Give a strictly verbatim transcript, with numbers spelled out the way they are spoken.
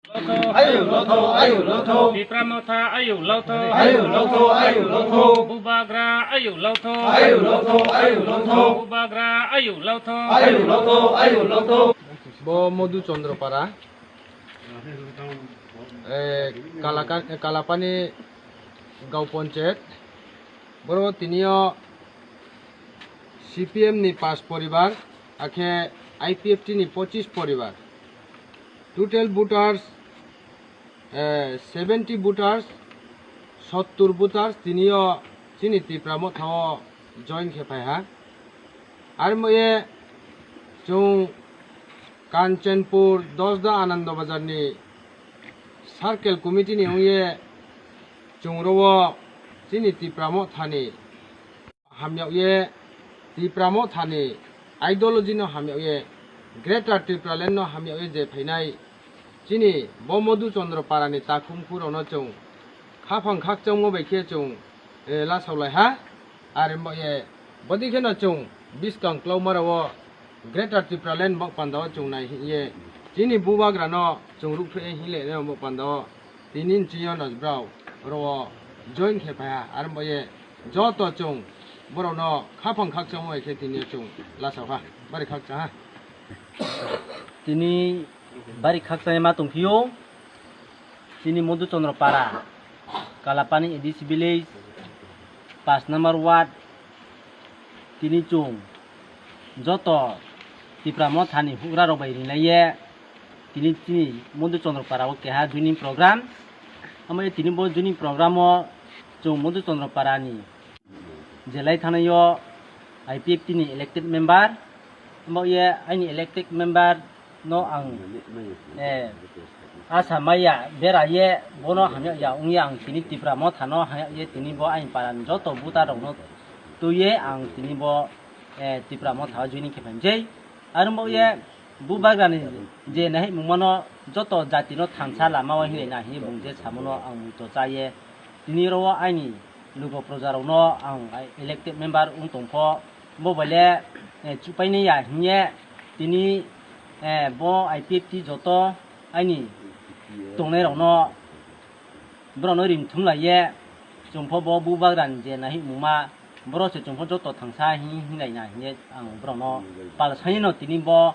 Ayu lotho, ayu lotho. Tipra Motha ayu lotho. Ayu lotho, ayu lotho. Bubagra ayu lotho. Ayu lotho, ayu lotho. Bubagra ayu lotho. Ayu lotho, ayu lotho. Bo Madhu Chandra Para, eh, Kalaka-, Kalapani Gaon Panchayat. Boro tinio C P M ni pas poribar, akhe I P F T ni pochis poribar. Total voters, eh, seventy voters, sottur voters tinio chini Tipra Motha o join khe phai ha. Ar moye chwng Kanchanpur Dosda Anando Bazar ni Circle Committee ni wngye chwng ro o chini Tipra Motha ni hamyakye, Tipra Motha ni ideology no hamyakye, Greater Tipraland no hamyakye je phainai chini bo Madhu Chandra Para ni takhum khurok no chwng khaphang khakchangma bai khe chwng, eh, lasaulai ha. Ar bo ye, bodi kheno chwng biskang klaumara o Greater Tipraland bok panda o chwng nai hiye chini bubagra no chwng rukphre hile ne bok panda o tini nchiyo no brao oro join khe phaiha. Ar bo ye joto chwng borok no khaphang khakchangma bai khe tini chwng lasao ha, bari khakchang ha. Tini bari khakchangma tongphio. Chini Madhu Chandra Para, Kalapani A D C village, pas number ward, tini chwng joto Tipra Motha ni hugra rok bai ringlaiye, tini chini Madhu Chandra Para o keha joining program. Amo tini bo joining program o chwng Madhu Chandra Para ni je lai thanaio I P F T ni elected member, amo ye aini elected member no ang, eh, asa maya bera ye bono hamya ya wngya ang tini Tipra Motha no hamya ye tini bo aini para ni joto buta rok no twi ye ang tini bo, eh, Tipra Motha o joining khe phaimjai. Aro bo ye bubagra ni je nahimungma no joto jati no thansa lama o hinwi nahi bung je samono ang muitu cha ye tini oro o aini lugo proja rok no ang elected member wng tong pho. Bo bai le, eh, chupai nai ya hiye tini, eh, bo I P F T joto aini tongnai rok no borok no rim thum lai ye chwng pho bo bubagra ni je nahimungma borok se chwng pho joto thangsa hi hinlai na hiye ang borok no pal sai no tini bo